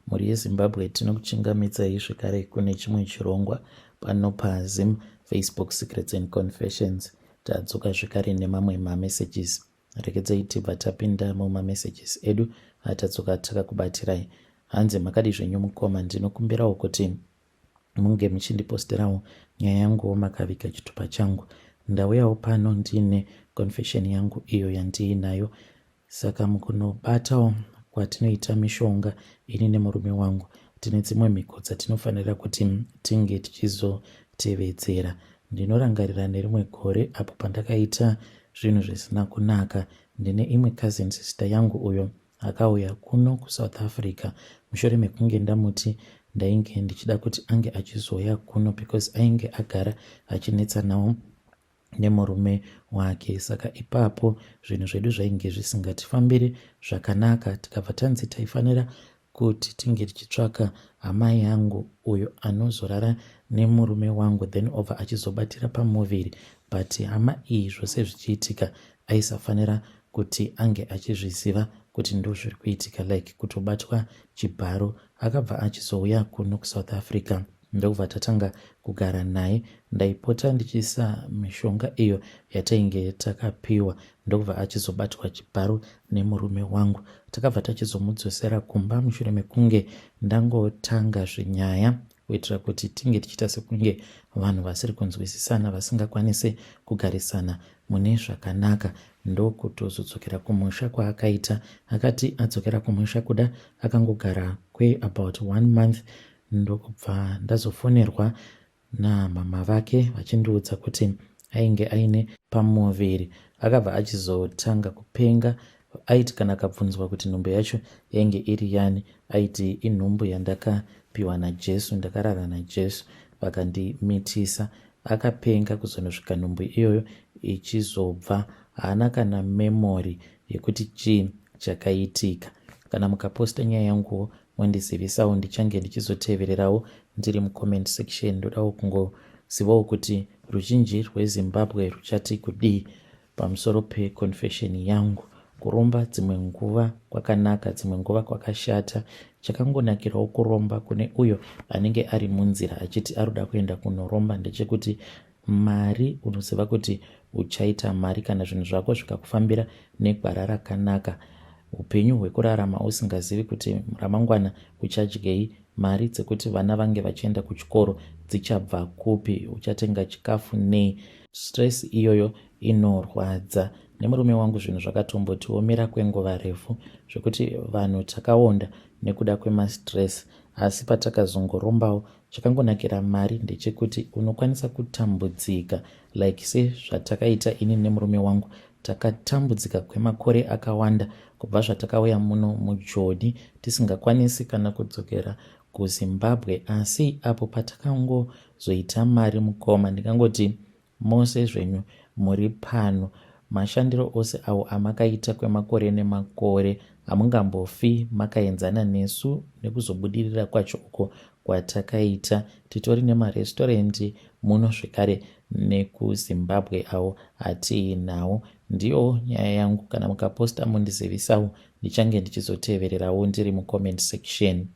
Mhuri yeZimbabwe, tinokuchingamidzai zvekare kune chimwe chirongwa pano paZim Facebook Secrets and Confessions. Tadzoka zvekare nemamwe mamessages. Regedzai tibva tapinda mumamessages edu atadzoka takakubatirai. Hanzi makadi zvenyu mukoma, ndinokumbirawo kuti munge muchindiposterawo nyaya yanguwo makaviga chitupa changu. Ndauyawo pano ndiine confession yangu iyo yandiinayo. Saka mukunobatawo kwatinoita mishonga ini nemurume wangu tine dzimwe mhiko dzatinofanira kuti tinge tichizotevedzera. Ndinorangarira nerimwe gore apo pandakaita zvinhu zvisina kunaka ndine imwe cousin sister yangu uyo akauya kuno kuSouth Africa mushure mekunge ndamuti ndainge ndichida kuti ange achizouya kuno because ainge agara achinetsanawo nemurume wake. Saka ipapo zvinhu zvedu zvainge zvisingatifambiri zvakanaka, tikabva tanzi taifanira kuti tinge tichitsvaka hama yangu uyo anozorara nemurume wangu then obva achizobatira pamuviri. But hama iyi zvose zvichiitika aisafanira kuti ange achizviziva kuti ndozviri kuitika, like kutobatwa chibharo. Akabva achizouya kuno kuSouth Africa ndokubva tatanga kugara naye. Ndaipota ndichiisa mishonga iyo yatainge takapiwa ndokubva achizobatwa chibharo nemurume wangu. Takabva tachizomudzosera kumba mushure mekunge ndangotanga zvinyaya kuitira kuti tinge tichiita sekunge vanhu vasiri kunzwisisana, vasingakwanise kugarisana mune zvakanaka. Ndokutozodzokera kumusha kwaakaita. Akati adzokera kumusha kuda akangogara kweabout one month, ndokubva ndazofonerwa namama vake vachindiudza kuti ainge aine pamuviri. Akabva achizotanga kupenga. Aiti kana akabvunzwa kuti nhumbu yacho yainge iri yani, aiti inhumbu yandakapiwa naJesu, ndakarara naJesu vakandimitisa. Akapenga kuzonosvika nhumbu iyoyo ichizobva. Haana kana memory yekuti chii chakaitika. Kana mukaposta nyaya yanguwo mondizivisawo, ndichange ndichizotevererawo ndiri mucomment section. Ndodawo kungozivawo kuti ruzhinji rweZimbabwe ruchati kudii pamusoro peconfession yangu. Kuromba dzimwe nguva kwakanaka, dzimwe nguva kwakashata. Chakangonakirawo kuromba kune uyo anenge ari munzira achiti aroda kuenda kunoromba ndechekuti mari, unoziva kuti uchaita mari kana zvinhu zvako zvikakufambira negwara rakanaka. Upenyu hwekurarama usingazivi kuti ramangwana uchadyei, mari dzekuti vana vange vachienda kuchikoro dzichabva kupi, uchatenga chikafu nei. Stress iyoyo inorwadza. Nemurume wangu zvinhu zvakatombotiomera kwenguva refu zvekuti vanhu takaonda nekuda kwemastress, asi patakazongorombawo, chakangonakira mari ndechekuti unokwanisa kutambudzika like sezvatakaita ini nemurume wangu. Takatambudzika kwemakore akawanda kubva zvatakauya muno muJoni tisingakwanisi kana kudzokera kuZimbabwe, asi apo patakangozoita mari mukoma, ndingangoti mose zvenyu muri pano, mashandiro ose awo amakaita kwemakore nemakore hamungambofi makaenzana nesu nekuzobudirira kwacho uko kwatakaita. Titori nemarestorendi muno zvekare nekuZimbabwe awo hatiinawo. Ndiyo nyaya yangu. Kana mukaposta mundizivisawo, ndichange ndichizotevererawo ndiri mucomment section.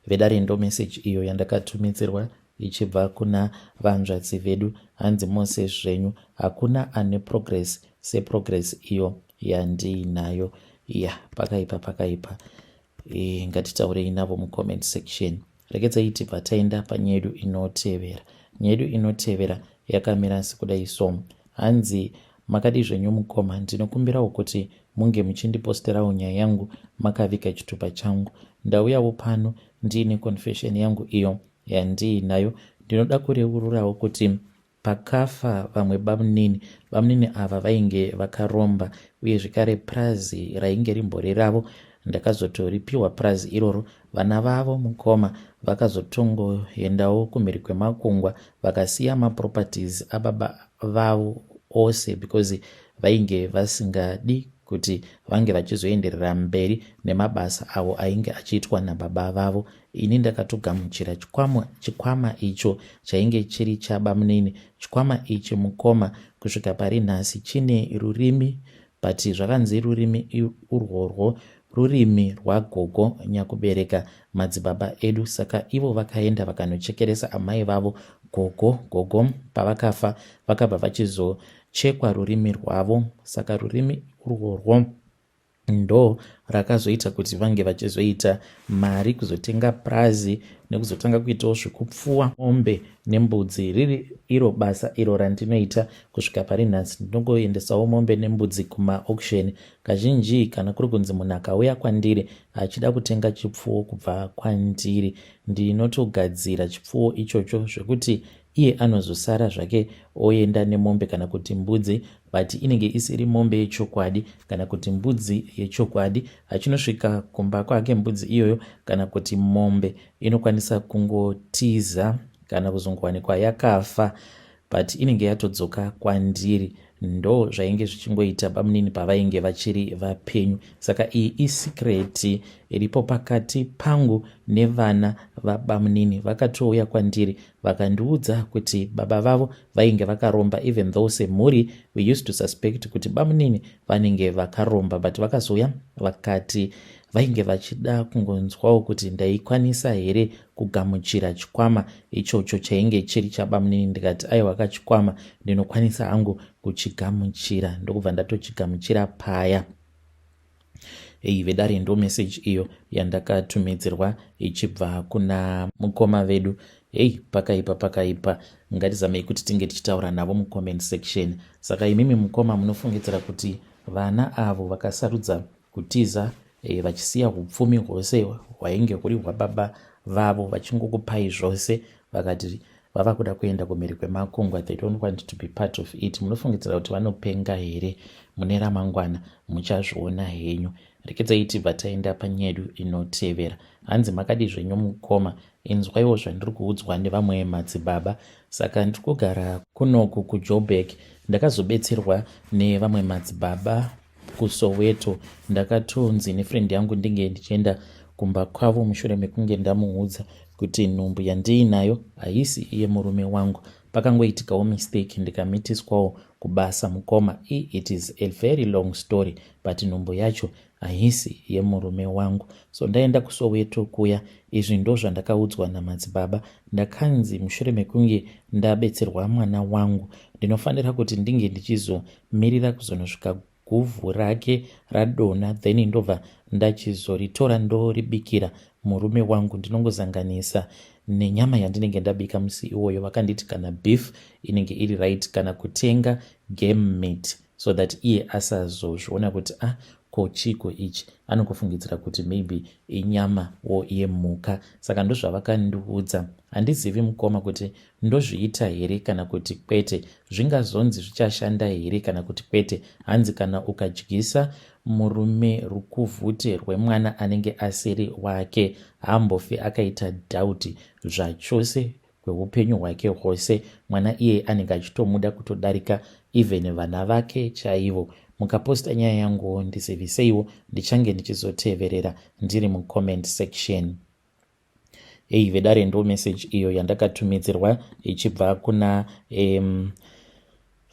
Vedare, ndo message iyo yandakatumidzirwa ichibva kuna vanzvadzi vedu. Hanzi mose zvenyu hakuna ane progress seprogress iyo yandiinayo. Ya, pakaipa, pakaipa. Ngatitaurei navo mucomment section. Regedzai tibva taenda panyaya yedu inotevera. Nyaya yedu inotevera yakamira sekudai so. Hanzi makadi zvenyu mukoma, ndinokumbirawo kuti munge muchindiposterawo nyaya yangu makaviga chitupa changu. Ndauyawo pano ndiine confession yangu iyo yandiinayo. Ndinoda kureururawo kuti pakafa vamwe bamunini. Bamunini ava vainge vakaromba uye zvekare purazi rainge rimbori ravo ndakazotoripiwa purazi iroro. Vana vavo mukoma vakazotongoendawo kumhiri kwemakungwa vakasiya maproperties ababa vavo ose because vainge vasingadi kuti vange vachizoenderera mberi nemabasa avo ainge achiitwa nababa vavo. Ini ndakatogamuchira chikwama icho chainge chiri chabamunini. Chikwama ichi mukoma kusvika pari nhasi chine rurimi, but zvakanzi rurimi urworwo rurimi rwagogo nyakubereka madzibaba edu saka ivo vakaenda vakanochekeresa amai vavo gogo gogo pavakafa vakabva vachizochekwa rurimi rwavo saka rurimi urworwo ndo rakazoita kuti vange vachizoita mari kuzotenga purazi nekuzotanga kuitawo zvekupfuwa mombe nembudzi riri iro basa iro randinoita kusvika pari nhasi ndinongoendesawo mombe nembudzi kumaauction kazhinji kana kuri kunzi munhu akauya kwandiri achida kutenga chipfuwo kubva kwandiri ndinotogadzira chipfuwo ichocho zvekuti iye anozosara zvake oenda nemombe kana kuti mbudzi but inenge isiri mombe yechokwadi kana kuti mbudzi yechokwadi achinosvika kumba kwake mbudzi iyoyo kana kuti mombe inokwanisa kungotiza kana kuzongowanikwa yakafa but inenge yatodzoka kwandiri ndo zvainge zvichingoita bamunini pavainge vachiri vapenyu saka iyi isecret iripo pakati pangu nevana vabamunini vakatouya kwandiri vakandiudza kuti baba vavo vainge vakaromba even though semhuri we used to suspect kuti bamunini vanenge vakaromba but vakazouya vakati vainge vachida kungonzwawo kuti ndaikwanisa here kugamuchira chikwama ichocho chainge chiri chabamunini ndikati aiwa kachikwama ndinokwanisa hangu kuchigamuchira ndokubva ndatochigamuchira paya Ei vedare ndo message iyo yandakatumidzirwa ichibva kuna mukoma vedu. Hei pakaipa pakaipa ngatizamei kuti tinge tichitaura navo mucomment section. Saka imimi mukoma munofungidzira kuti vana avo vakasarudza kutiza e, vachisiya upfumi hwose hwainge huri hwababa vavo vachingokupai zvose vakati vava kuda kuenda kumhiri kwemakungwa they don't want to be part of it munofungidzira kuti vanopenga here mune ramangwana muchazviona henyu rekedzai tibva taenda panyedu inotevera hanzi makadi zvenyu mukoma inzwaiwo zvandiri kuudzwa nevamwe madzibaba saka ndiri kugara kunoku kujoburg ndakazobetserwa nevamwe madzibaba kuSoweto. Ndakatonzi nefriend yangu ndinge ndichienda kumba kwavo mushure mekunge ndamuudza kuti nhumbu yandiinayo haisi yemurume wangu. Pakangoitikawo mistake ndikamitiswawo kubasa mukoma. It is a very long story but nhumbu yacho haisi yemurume wangu. So ndaenda kuSoweto kuya izvi ndozvandakaudzwa namadzibaba. Ndakanzi mushure mekunge ndabetserwa mwana wangu ndinofanira kuti ndinge ndichizomirira kuzonosvika guvhu rake radonha then ndobva ndachizoritora ndoribikira murume wangu ndinongozanganisa nenyama yandinenge ndabika musi iwoyo vakanditi kana beef inenge iri right kana kutenga game meat so that iye asazozviona kuti ah ko chiiko ichi anongofungidzira kuti maybe inyama wo yemhuka saka ndozvavakandiudza handizivi mukoma kuti ndozviita here kana kuti kwete zvingazonzi zvichashanda here kana kuti kwete hanzi kana ukadyisa murume rukuvhute rwemwana anenge asiri wake haambofi akaita doubt zvachose kweupenyu hwake hwose mwana iyeye anenge achitomuda kutodarika even vana vake chaivo mukaposta nyaya yanguwo ndiziviseiwo ndichange ndichizoteverera ndiri mucomment section Hey vedare ndo message iyo yandakatumidzirwa ichibva kuna um,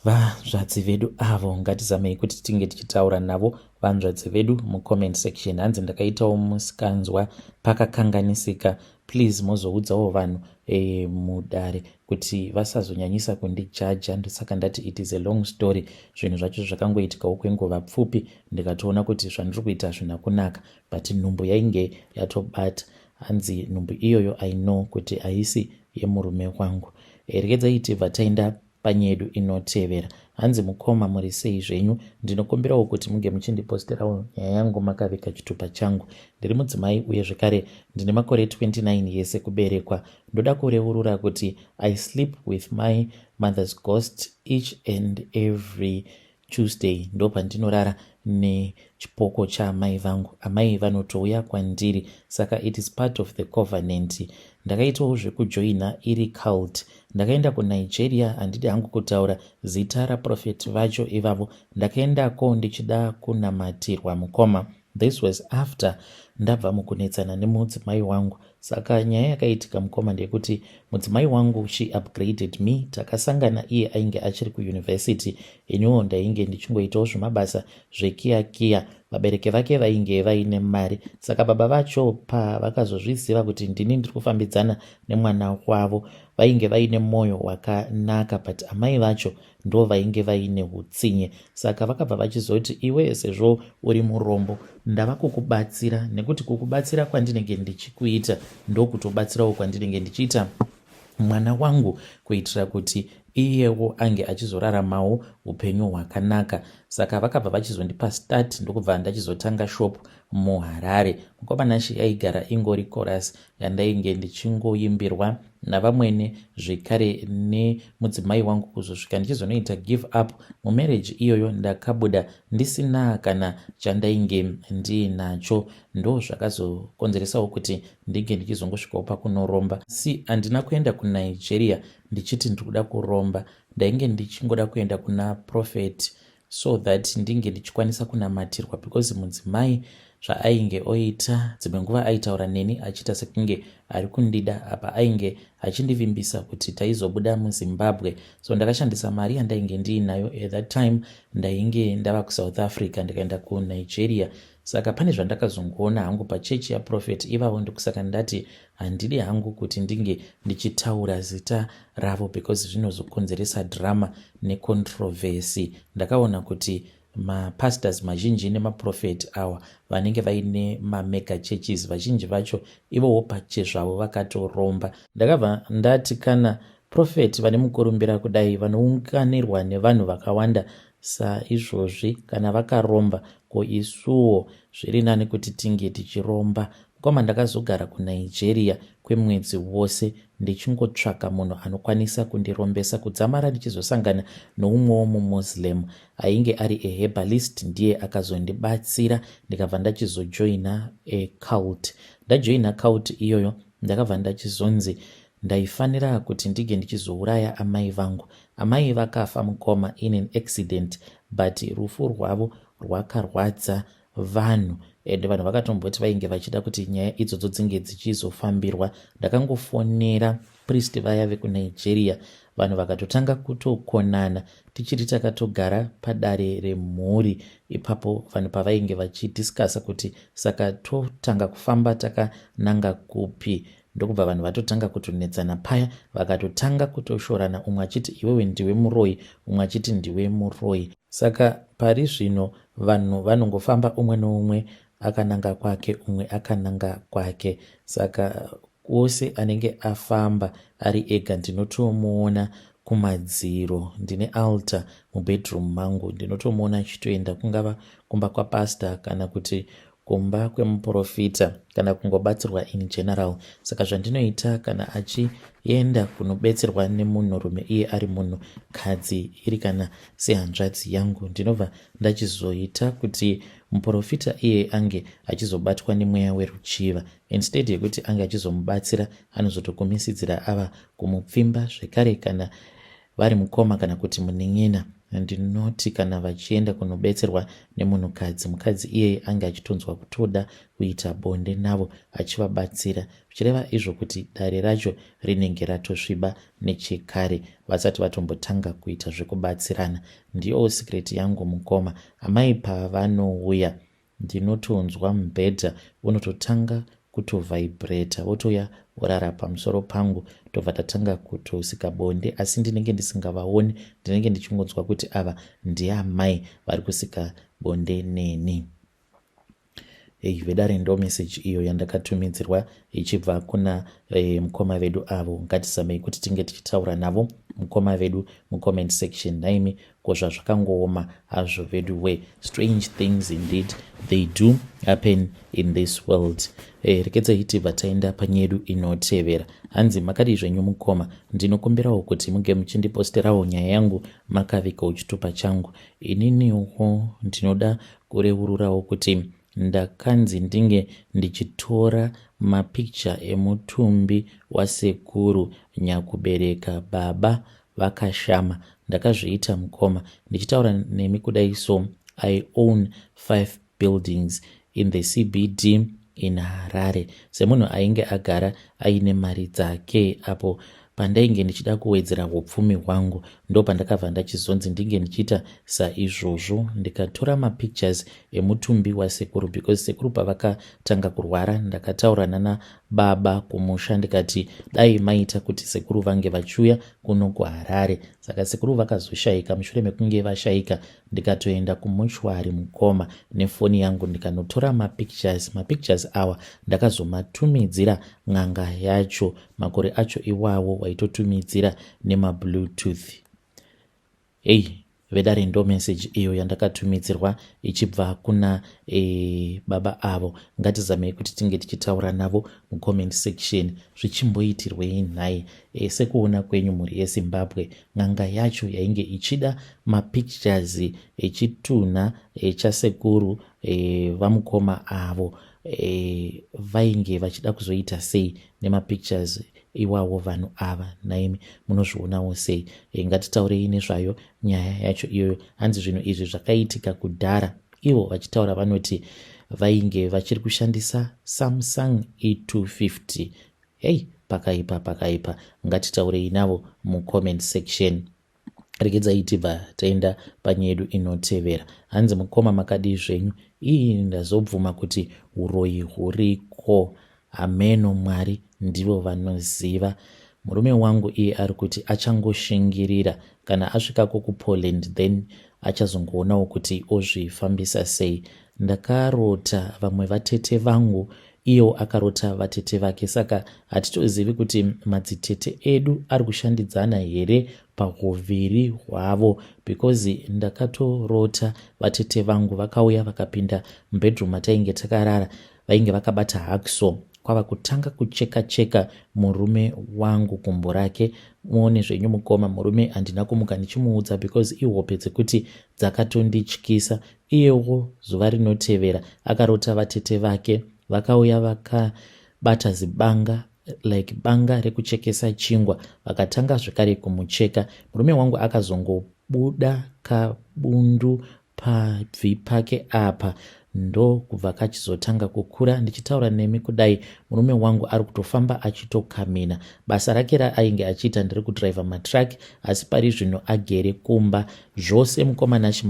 vanzvadzi vedu avo ngatizamei kuti tinge tichitaura navo vanzvadzi vedu mucomment section hanzi ndakaitawo musikanzwa pakakanganisika please mozoudzawo vanhu e, mudare kuti vasazonyanyisa kundijaja ndosaka ndati it is a long story zvinhu zvacho zvakangoitikawo kwenguva pfupi ndikatoona kuti zvandiri kuita hazvina kunaka but nhumbu yainge yatobata hanzi nhumbu iyoyo i know kuti haisi yemurume wangu eh, regedzai tibva taenda panyedu inotevera hanzi mukoma muri sei zvenyu ndinokumbirawo kuti munge muchindiposterawo nyaya yangu makavika chitupa changu ndiri mudzimai uye zvekare ndine makore 29 yese kuberekwa ndoda kureurura kuti i sleep with my mother's ghost each and every Tuesday ndopandinorara nechipoko chaamai vangu. Amai vanotouya kwandiri saka it is part of the covenant. Ndakaitawo zvekujoina iri cult. Ndakaenda kuNigeria handidi hangu kutaura zita raprophet vacho ivavo. Ndakaendako ndichida kunamatirwa mukoma. This was after Ndabva mukunetsana nemudzimai wangu. Saka nyaya yakaitika, mukoma, ndeyekuti mudzimai wangu, she upgraded me. Takasangana iye ainge achiri kuuniversity, iniwo ndainge ndichingoitawo zvemabasa zvekiyakiya. Vabereki vake vainge vaine mari, saka baba vacho pavakazozviziva kuti ndini ndiri kufambidzana nemwana wavo, vainge vaine mwoyo wakanaka, but amai vacho ndo vainge vaine utsinye. Saka vakabva vachizoti, "Iwe, sezvo uri murombo, ndava kukubatsira, nekuti kukubatsira kwandinenge ndichikuita ndokutobatsirawo kwandinenge ndichiita mwana wangu, kuitira kuti iyewo ange achizoraramawo upenyu hwakanaka." Saka vakabva vachizondipa start, ndokubva ndachizotanga shop muHarare. Mukoma Nashe, yaigara ingori chorus yandainge ndichingoimbirwa navamwene zvekare nemudzimai wangu, kuzosvika ndichizonoita give up mumarriage iyoyo. Ndakabuda ndisina kana chandainge ndiinacho. Ndo zvakazokonzeresawo kuti ndinge ndichizongosvikawo pakunoromba. Si handina kuenda kuNigeria ndichiti ndiri kuda kuromba. Ndainge ndichingoda kuenda kuna prophet so that ndinge ndichikwanisa kunamatirwa, because mudzimai zvaainge oita, dzimwe nguva aitaura neni achiita sekunge ari kundida, apa ainge achindivimbisa kuti taizobuda muZimbabwe. So ndakashandisa mari yandainge ndiinayo. At that time ndainge ndava kuSouth Africa, ndikaenda kuNigeria. Saka pane zvandakazongoona hangu pachechi yaprophet ivavo. Ndikusaka ndati handidi hangu kuti ndinge ndichitaura zita ravo, because zvinozokonzeresa drama necontroversy. Ndakaona kuti mapastors mazhinji nemaprofet awa vanenge vaine mamega churches, vazhinji vacho ivowo pachezvavo vakatoromba. Ndakabva ndati kana prophet vane mukurumbira kudai, vanounganirwa nevanhu vakawanda saizvozvi, kana vakaromba, ko isuwo zviri nani kuti tinge tichiromba. Mukoma, ndakazogara kuNigeria kwemwedzi wose ndichingotsvaka munhu anokwanisa kundirombesa, kudzamara ndichizosangana noumwewo muMuslim ainge ari aherbalist. Ndiye akazondibatsira, ndikabva ndachizojoina acult. Ndajoina cult iyoyo, ndakabva ndachizonzi ndaifanira kuti ndinge ndichizouraya amai vangu. Amai vakafa, mukoma, in an accident, but rufu rwavo rwakarwadza vanhu, ende vanhu vakatomboti vainge vachida kuti nyaya idzodzo dzinge dzichizofambirwa. Ndakangofonera priest vaya vekuNigeria, vanhu vakatotanga kutokonana tichiri takatogara padare remhuri ipapo, vanhu pavainge vachidiscussa kuti saka totanga kufamba takananga kupi. Ndokubva vanhu vatotanga kutonetsana paya, vakatotanga kutoshorana, umwe achiti, "Iwewe ndiwe muroi," umwe achiti, "Ndiwe muroi." Saka pari zvino vanhu vanongofamba, umwe neumwe akananga kwake, umwe akananga kwake. Saka wose anenge afamba ari ega ndinotomuona kumadziro. Ndine altar mubedroom mangu, ndinotomuona achitoenda kungava kumba kwapastor kana kuti kumba kwemuprofita kana kungobatsirwa in general. Saka zvandinoita, kana achienda kunobetserwa nemunhurume, iye ari munhukadzi, iri kana sehanzvadzi yangu, ndinobva ndachizoita kuti muprofita iye ange achizobatwa nemweya weruchiva. Instead yekuti ange achizomubatsira, anozotokumisidzira ava kumupfimba zvekare. Kana vari mukoma kana kuti munin'ina, ndinoti kana vachienda kunobetserwa nemunhukadzi, mukadzi iyeye ange achitonzwa kutoda kuita bonde navo achivabatsira, zvichireva izvo kuti dare racho rinenge ratosviba nechekare vasati vatombotanga kuita zvekubatsirana. Ndiyowo secret yangu, mukoma. Amai pavanouya, ndinotonzwa mubhedha unototanga kutovhaibhureta, votouya vorara pamusoro pangu, tobva tatanga kutosika bonde, asi ndinenge ndisingavaoni. Ndinenge ndichingonzwa kuti ava ndiamai vari kusika bonde neni. Ei, vedare, ndo meseji iyo yandakatumidzirwa ichibva kuna mukoma vedu avo. Ngatizamei kuti tinge tichitaura navo mukoma vedu mucomment section. Naimi, ko zvazvakangooma hazvo vedu we. Strange things indeed, they do happen in this world. Rekedzai tibva taenda panyedu inotevera. Hanzi, "Makadii zvenyu mukoma? Ndinokumbirawo kuti muge muchindiposterawo nyaya yangu makavikawo chitupa changu. Ininiwo ndinoda kureururawo kuti ndakanzi ndinge ndichitora mapikicha emutumbi wasekuru nyakubereka baba vakashama. Ndakazviita, mukoma. Ndichitaura nemi kudai so, I own five buildings in the CBD. in Harare. Semunhu ainge agara aine mari dzake apo pandainge ndichida kuwedzera upfumi hwangu, ndopandakabva ndachizonzi ndinge ndichiita saizvozvo. Ndikatora mapictures emutumbi wasekuru, because sekuru pavakatanga kurwara ndakataura nana baba kumusha, ndikati dai maita kuti sekuru vange vachiuya kuno kuHarare. Saka sekuru vakazoshayika. Mushure mekunge vashayika, ndikatoenda kumuchwari, mukoma, nefoni yangu, ndikanotora mapictures. Mapictures awa ndakazomatumidzira n'anga yacho. Makore acho iwawo waitotumidzira nemabluetooth. Hei vedare, ndo message iyo yandakatumidzirwa ichibva kuna baba avo. Ngatizamei kuti tinge tichitaura navo mucomment section. Zvichimboitirwei nhai? Sekuona kwenyu, mhuri yeZimbabwe, n'anga yacho yainge ichida mapictures echitunha chasekuru vamukoma avo, vainge vachida kuzoita sei nemapictures iwawo vanhu ava? Naimi munozvionawo sei? Ngatitaurei nezvayo nyaya yacho iyoyo. Hanzi zvinhu izvi zvakaitika kudhara. Ivo vachitaura vanoti vainge vachiri kushandisa Samsung E250. Hei, pakaipa, pakaipa. Ngatitaurei navo mucomment section. Regedzai tibva taenda panyaya yedu inotevera. Hanzi, "Mukoma, makadii zvenyu? Ii, ndazobvuma kuti uroyi huriko. Hameno, Mwari ndivo vanoziva. Murume wangu iye ari kuti achangoshingirira. Kana asvikako kuPoland, then achazongoonawo kuti ozvifambisa sei. Ndakarota vamwe vatete vangu, iyewo akarota vatete vake, saka hatitozivi kuti madzitete edu ari kushandidzana here pahuviri hwavo, because ndakatorota vatete vangu vakauya vakapinda mubedroom matainge takarara. Vainge vakabata hacksaw, kwava kutanga kucheka cheka murume wangu gumbo rake. Muone zvenyu, mukoma, murume handina kumuka ndichimuudza because ihope dzekuti dzakatondityisa. Iyewo zuva rinotevera akarota vatete vake vakauya vakabata zibanga, like banga rekuchekesa chingwa, vakatanga zvekare kumucheka. Murume wangu akazongobuda kabundu pabvi pake apa, ndokubva kachizotanga kukura. Ndichitaura nemi kudai, murume wangu ari kutofamba achitokamina. Basa rake raainge achiita ndiri kudhiraivha matruck, asi pari zvino agere kumba. Zvose, mukoma Nashi,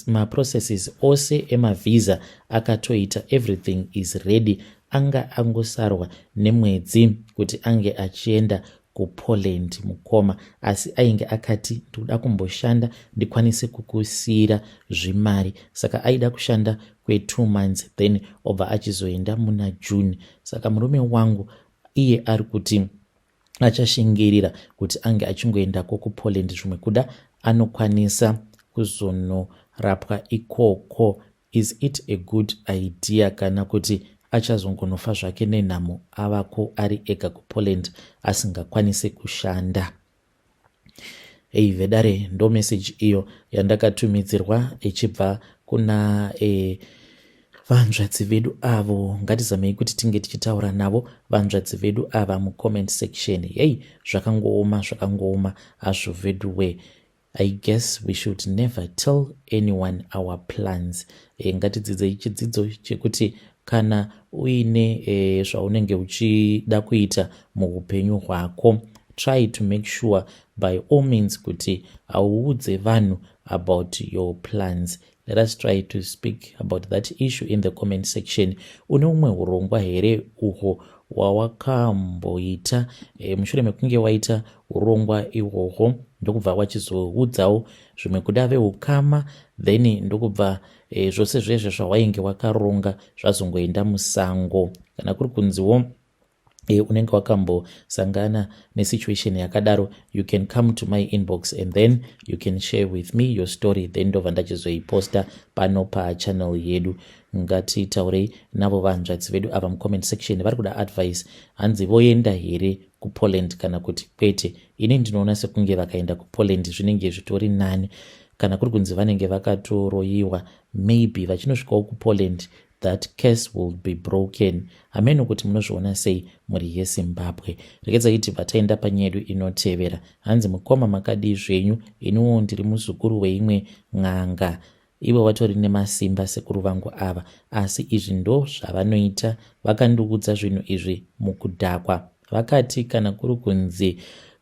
maprocesses ose emavhisa akatoita, everything is ready. Anga angosarwa nemwedzi kuti ange achienda kuPoland, mukoma, asi ainge akati ndikuda kumboshanda ndikwanise kukusiyira zvimari. Saka aida kushanda kwe2 months, then obva achizoenda muna June. Saka murume wangu iye ari kuti achashingirira kuti ange achingoendako kuPoland. Zvimwe kuda anokwanisa kuzonorapwa ikoko. Is it a good idea, kana kuti achazongonofa zvake nenhamo avako ari ega kuPoland asingakwanisi kushanda?" Ei vedare, ndo message iyo yandakatumidzirwa ichibva kuna vanzvadzi vedu avo. Ngatizamei kuti tinge tichitaura navo vanzvadzi vedu ava mucomment section. Hei, zvakangooma, zvakangooma hazvo veduwe. I guess we should never tell anyone our plans. Ngatidzidzei chidzidzo chekuti kana uine zvaunenge uchida kuita muupenyu hwako, try to make sure by all means kuti hauudze vanhu about your plans. Let us try to speak about that issue in the comment section. Une umwe urongwa here uhwo hwawakamboita, mushure mekunge waita urongwa ihwohwo, ndokubva wachizoudzawo zvimwe kuda veukama, then ndokubva zvose zvezve zvawainge wakaronga zvazongoenda musango? Kana kuri kunziwo unenge wakambosangana nesituation yakadaro, you can come to my inbox and then you can share with me your story, then ndobva ndachizoiposta pano pachannel yedu. Ngatitaurei navo vanzvadzi vedu ava mucomment section. Vari kuda advice. Hanzi voenda here kuPoland kana kuti kwete? Ini ndinoona sekunge vakaenda kuPoland zvinenge zvitori nani. Kana kuri kunzi vanenge vakatoroyiwa, maybe vachinosvikawo kuPoland that case will be broken. Hameno kuti munozviona sei, mhuri yeZimbabwe. Regedzai tibva taenda panyaya yedu inotevera. Hanzi, "Mukoma, makadii zvenyu? Iniwo ndiri muzukuru weimwe n'anga. Ivo vatori nemasimba sekuru vangu ava asi izvi ndozvavanoita vakandiudza zvinhu izvi mukudhakwa. Vakati kana kuri kunzi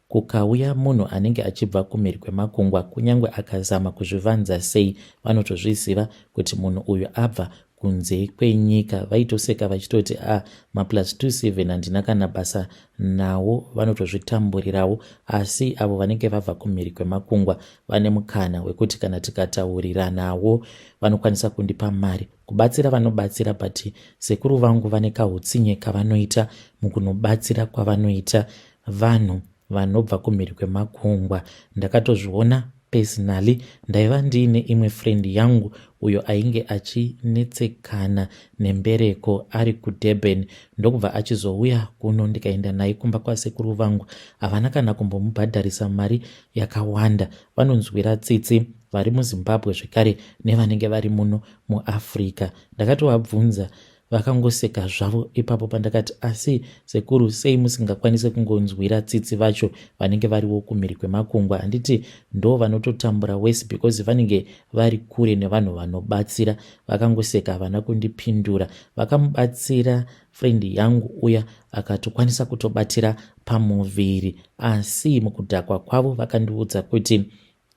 kukauya munhu anenge achibva kumhiri kwemakungwa kunyange akazama kuzvivanza sei vanotozviziva kuti munhu uyu abva kunze kwenyika. Vaitoseka vachitoti ah maplus 27 handina kana basa nawo vanotozvitamburirawo asi avo vanenge vabva kumhiri kwemakungwa vane mukana wekuti kana tikatauriranawo vanokwanisa kundipa mari. Kubatsira vanobatsira but sekuru vangu vane kahutsinye kavanoita mukunobatsira kwavanoita vanhu vanobva kumhiri kwemakungwa. Ndakatozviona personally ndaiva ndiine imwe friend yangu uyo ainge achinetsekana nembereko ari kuDurban ndokubva achizouya kuno ndikaenda naye kumba kwasekuru vangu. Havana kana kumbomubhadharisa mari yakawanda. Vanonzwira tsitsi vari muZimbabwe zvekare nevanenge vari muno muAfrica. Ndakatovabvunza Vakangoseka zvavo ipapo pandakati asi sekuru sei musingakwanise kungonzwira tsitsi vacho vanenge variwo kumhiri kwemakungwa handiti ndo vanototambura worse because vanenge vari kure nevanhu vanobatsira. Vakangoseka havana kundipindura. Vakamubatsira friend yangu uya akatokwanisa kutobatira pamuviri asi mukudhakwa kwavo vakandiudza kuti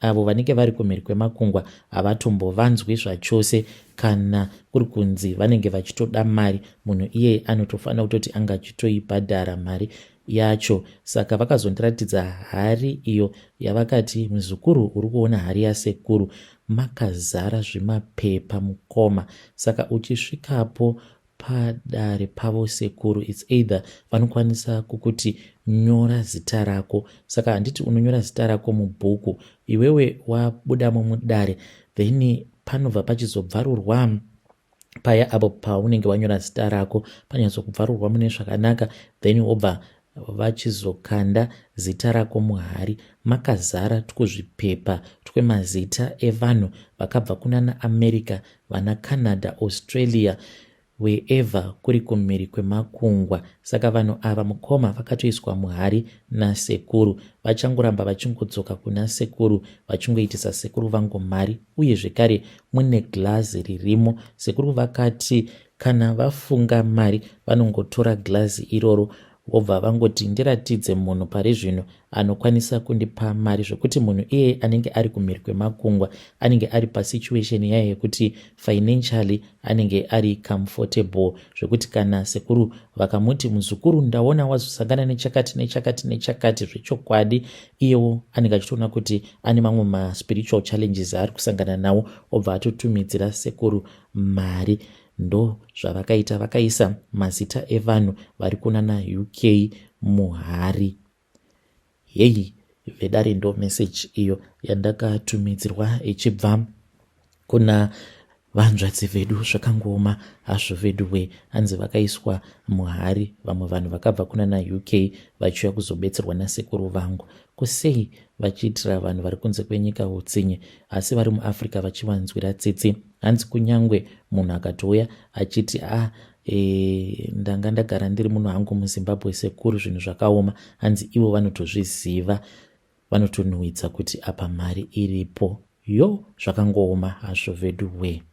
Avo vanenge vari kumhiri kwemakungwa havatombovanzwi zvachose kana kuri kunzi vanenge vachitoda mari munhu iyeye anotofanira kutoti anga achitoibhadhara mari yacho. Saka vakazondiratidza hari iyo yavakati muzukuru uri kuona hari yasekuru makazara zvimapepa mukoma saka uchisvikapo padare pavo sekuru its either vanokwanisa kukuti nyora zita rako saka handiti unonyora zita rako mubhuku iwewe wabudamo mudare then panobva pachizobvarurwa paya apo paunenge wanyora zita rako panyatsokubvarurwa mune zvakanaka then wobva vachizokanda zita rako muhari makazara twuzvipepa twemazita evanhu vakabva kunana America vana Canada, Australia wherever kuri kumhiri kwemakungwa. Saka vanhu ava mukoma vakatoiswa muhari nasekuru. Vachangoramba vachingodzoka kuna sekuru vachingoitisa sekuru vangu mari uye zvekare mune glazi ririmo. Sekuru vakati kana vafunga mari vanongotora glazi iroro vobva vangoti ndiratidze munhu pari zvino anokwanisa kundipa mari zvekuti munhu iyeye anenge ari kumhiri kwemakungwa anenge ari pasituation yaye yekuti financially anenge ari comfortable zvekuti kana sekuru vakamuti muzukuru ndaona wazosangana nechakati nechakati nechakati zvechokwadi iyewo anenge achitoona kuti ane mamwe maspiritual challenges aari kusangana nawo obva atotumidzira sekuru mari Ndozvavakaita vakaisa mazita evanhu vari kunana UK muhari. Heyi vedare ndo message iyo yandakatumidzirwa ichibva kuna vanzvadzi vedu zvakangooma hazvo veduwe hanzi vakaiswa muhari vamwe vanhu vakabva kunana UK vachiuya kuzobetserwa nasekuru vangu ko sei vachiitira vanhu vari kunze kwenyika utsinye asi vari muAfrica vachivanzwira tsitsi Hanzi kunyangwe munhu akatouya achiti ah e, ndanga ndagara ndiri muno hangu muZimbabwe sekuru zvinhu zvakaoma hanzi ivo vanotozviziva vanotonhuwidza kuti apa mari iripo yo zvakangooma hazvo vedu wee.